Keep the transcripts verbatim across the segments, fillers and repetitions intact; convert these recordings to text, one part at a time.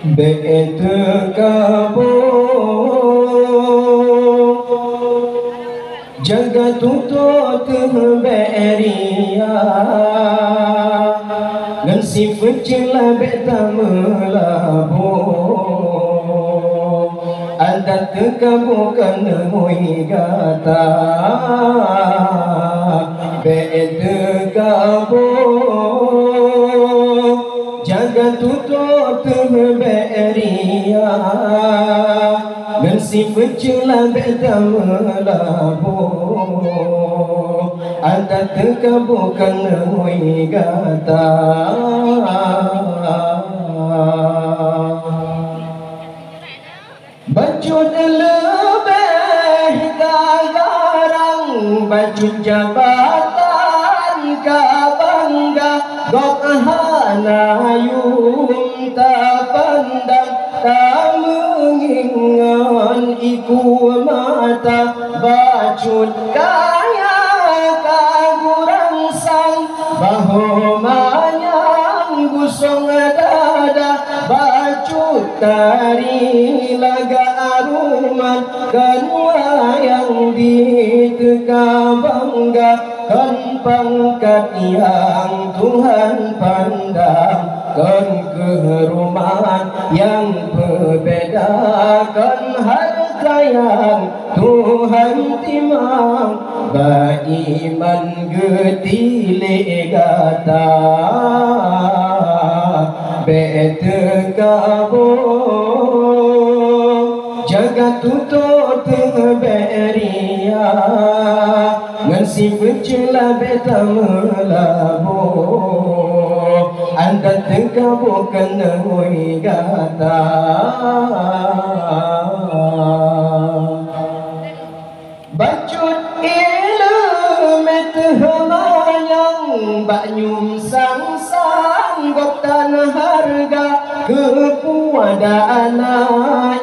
Bék teukaboe, jaga tutoe teuh bék ria, ngon sifeuet ceulah bék tameulaboe. Adat teukaboe kon neungui gata, bék teukaboe. Jaga tutoe teuh bék ria, ngon sifeuet ceulah bék tameulaboe. Adat teukaboe kon neungui gata. Bacut leubeh ka garang, bacut jabatan ka bangga, gob hana yuem tapandang, tameungieng ngon iku mata. Bacut kaya ka gurang sang, bahô manyang busong dada, bacut tari lagak aruman, kon wayang di teuka bangga, kon pangkat nyang Tuhan pandang, kon keuhormatan nyang peubeda, kon hareuta nyang Tuhan timang. Bak iman geutilék gata, bék teukaboe, jaga tutoe teuh bék ria, ngon sifeuet ceulah bék tameulaboe. Adat teukaboe kon neungui gata. Bacut ileumé teuh manyang, bak nyum sang-sang gob tan hareuga, keupeue dana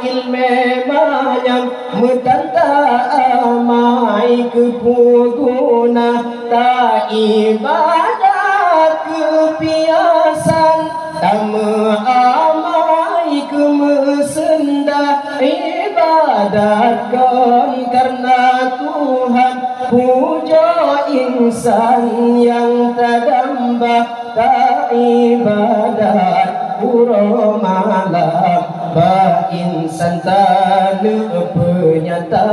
ileumé manyang, meutanta amai keupeue guna, ta ibadat keupiasan, tameuamai keumeuseunda, ibadat kon kareuna Tuhan, pujoe insan nyang tadamba, ta ibadat uroe malam, bak insan taneuk peunyata,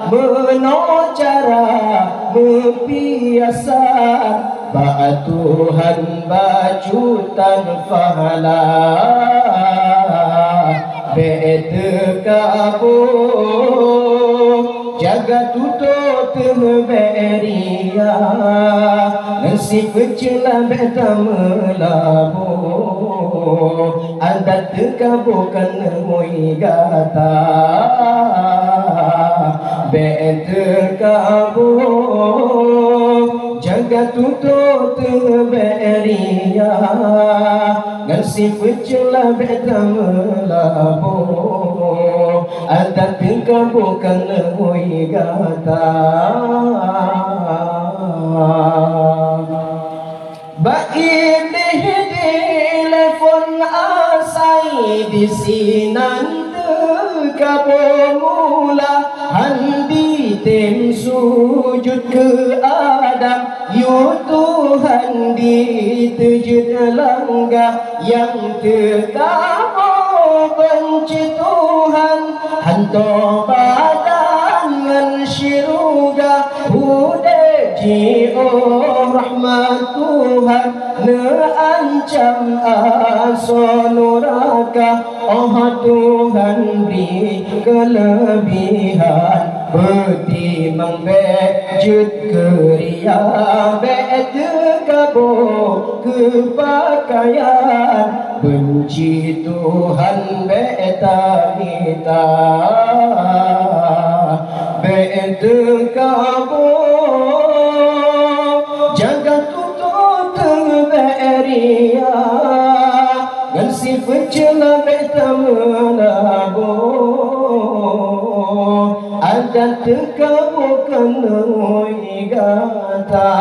meunoe cara meupiasan, bak Tuhan bacut tan pahala. Bék teukaboe, jaga tutoe teuh bék ria, ngon sifeuet ceulah bék tameulaboe. Adat teukaboe kon neungui gata, bék teukaboe, jaga tutoe teuh bék ria, ngon sifeuet ceulah bék tameulaboe. Adat teukaboe kon neungui gata. Bak Iblih ditelepon asai, disinan teukaboe mula, han jitem sujut keu Adam, yue Tuhan jiteujeuet langga. Nyang teukaboe beunci Tuhan, hantom badan ngon syeuruga, udeb jiôh rahmat Tuhan, neuancam asoe nuraka. Oh Tuhan bri keuleubihan, beutimang bék jeuet keu ria, bék teukaboe keu pakaian, beunci Tuhan bék tamita. Bék teukaboe, jaga tutoe teuh bék ria, ngon sifeuet ceulah bék tameulaboe. Adat teukaboe kon neungui gata.